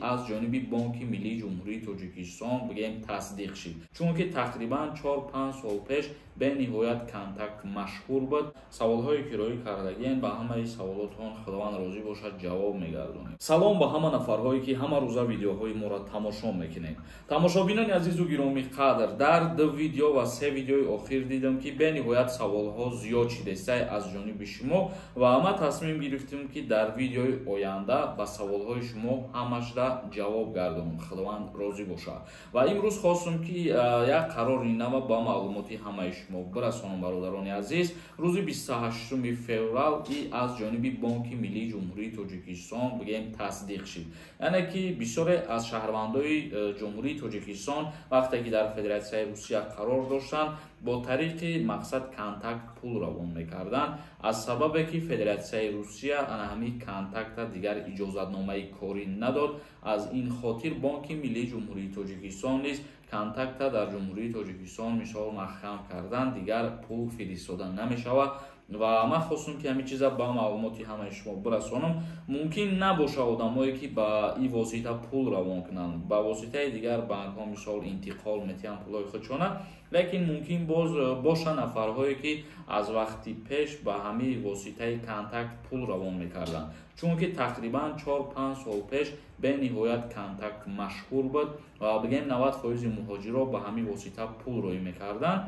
аз ҷониби Бонки Миллии Ҷумҳурии Тоҷикистон, бигем, тасдиқ шид. Чунки тақрибан 4-5 сол пеш бениҳоят Контакт машҳур буд. Саволҳое ки роӣ кардагиен, ба ҳамаи саволотон, Худованд розӣ бошад, ҷавоб мегардонем. Салом ба ҳама нафарҳое, ки ҳама рӯза видеоҳои моро тамошо мекунед. Тамошобинони азизу гиромӣ қадр, дар ду видео ва се видеои охир дидам, ки бениҳоят саволҳо зиёд шидестай аз ҷониби шумо, ва ман тасмим гирифтем, ки дар видеои оянда ба саволҳои шумо ҳамашда ҷавоб гардонам, Худованд розӣ бошад. Ва имрӯз хостум, ки як қарори нава ба маълумоти ҳамаи шумо бирасонам. Бародарони азиз, рӯзи 28 феврал и аз ҷониби Бонки Миллии Ҷумҳурии Тоҷикистон, бигем, тасдиқ шид. Яъне ки бисёре аз шаҳрвандои Ҷумҳурии Тоҷикистон, вақте ки дар Федератсияи Русия қарор доштанд, бо тариқи, мақсад, Контакт пул равон мекарданд. Аз сабабе ки Федератсияи Русия ана ҳамин Контакта дигар иҷозатномаи корӣ надод, аз ин хотир Бонки Миллии Ҷумҳурии Тоҷикистон низ Контакта дар Ҷумҳурии Тоҷикистон, мисол, маҳкам кардан, дигар пул фиристода намешавад. Ва ман хостум, ки ҳамин чиза ба маълумоти ҳамаи шумо бирасонам. Мумкин набоша одамое, ки ба ин восита пул равон кунанд, ба воситаи дигар банкҳо, мисол, интиқол метиҳанд пулҳои худшона, лекин мумкин боз боша нафарҳое, ки аз вақти пеш ба ҳамин воситаи Контакт пул равон мекарданд. Чунки тақрибан 4-5 сол пеш бениҳоят Контакт машҳур буд ва, бигем, 90% муҳоҷиро ба ҳамин восита пул роӣ мекарданд.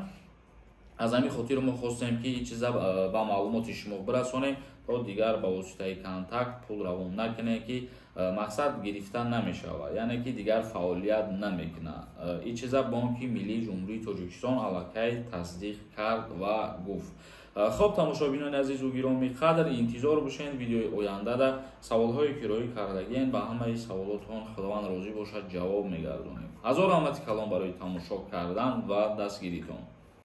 Аз ҳамин хотир мо хостем, ки ин чиза ба маълумоти шумо бирасонем, то дигар ба воситаи Контакт пул равон накунед, ки, мақсад, гирифта намешавад, яъне ки дигар фаъолият намекунад. Ин чиза Бонки Миллии Ҷумҳурии Тоҷикистон аллакай тасдиқ кард ва гуфт. Хоб, тамошобинони азизу гиромӣ қадр, интизор бошед видеои ояндада. Саволҳое ки роӣ кардагиен, ба ҳамаи саволотон, Худованд розӣ бошад, ҷавоб мегардонем. Ҳазор раҳмати калон барои тамошо кардан ва дастгиритон.